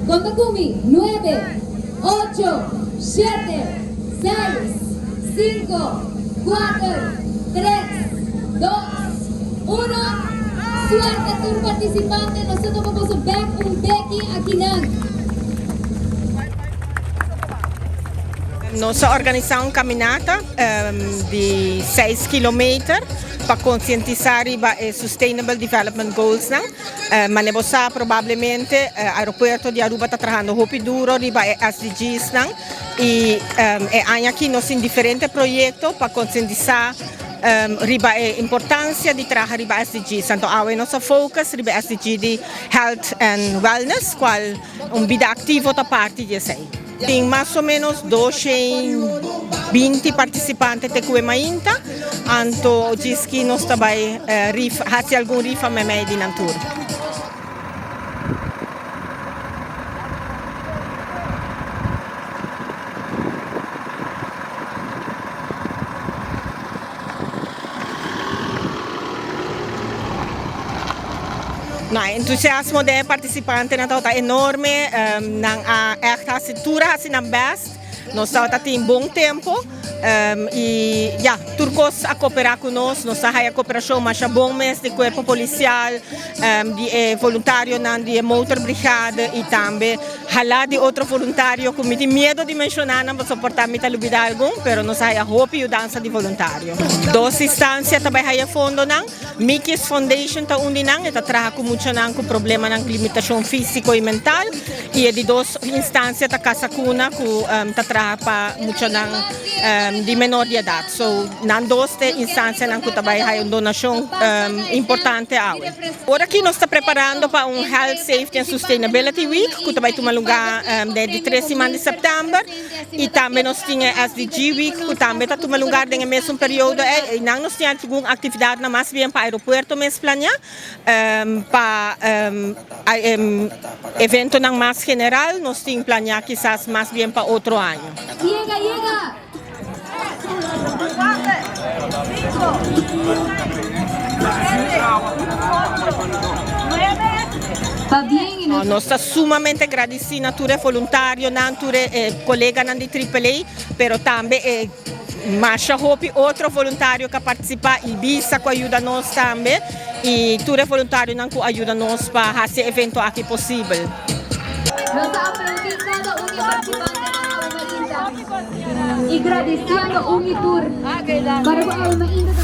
Konta ku mi, Nuebe, ocho, shete, seis, sinku, kuater, tres, dos, uno. Suerte tur partisipante, nos ta topa boso bek un beki akinan. Nos a organisá un kaminata di seis kilometer pa konsientisá riba e Sustainable Development Goalsnan. Mane bo sa probablemente aeropuerto di Aruba ta trahando hopi duro riba e SDGsnan y e aña aki nos tin diferente proyecto pa concientisa riba e importancia di traha riba SDGs. Anto awe nos a focus riba e SDG di Health and Wellness cual un bida activo ta parti di esey. Tin mas o menos 220 participante te cu e mainta, anto djis nos ta bay rifa, haci algun rifa memey di nan tur. No, e entusiasmo den e participantenan tabata enorme, nan a echt haci, tur a haci nan best, nos tabata tin bon tempo y ya, tur cos a coopera cu nos, nos a haya cooperacion masha bon mes di cuerpo policial, di e voluntarionan di e motorbrigade y tambe hala di otro voluntario cu mi tin miedo di menciona nan pasobra por ta mi ta lubida algun, pero nos a haya hopi yudansa di voluntario. Dos instancia ta bay haya fondonan, Mickey's Foundation ta un di nan, e ta traha cu muchanan cu problemanan limitacion fisico y mental, y e di dos instancia ta Casa Cuna cu ta traha pa muchanan di menor di edad. So nan dos ta e instancianan cu ta bay haya un donacion importante awe. Ora aki nos ta preparando pa un Health, Safety and Sustainability Week cu ta bay tuma lugar den di tres siman di september y tambe nos tin e SDG Week cu tambe ta tuma lugar den e mesun periodo ey. Eynan nos tin algun actividadnan mas bien pa aeropuerto mes planea, pa eventonan mas general nos tin planea kisas mas bien pa otro aña. Yega, yega! Nos ta sumamente gradisí na tur e voluntarionan, tur e koleganan di Triple A, pero tambe e masha hopi otro voluntario ku a partisipá, Ibisa ku a yuda nos tambe i tur e voluntarionan ku a yuda nos pa hasi e evento aki posibel. Nos ta aplaudí kada un di e partisipantenan awe mainta i gradisiendo un i tur para ku awe mainta ta.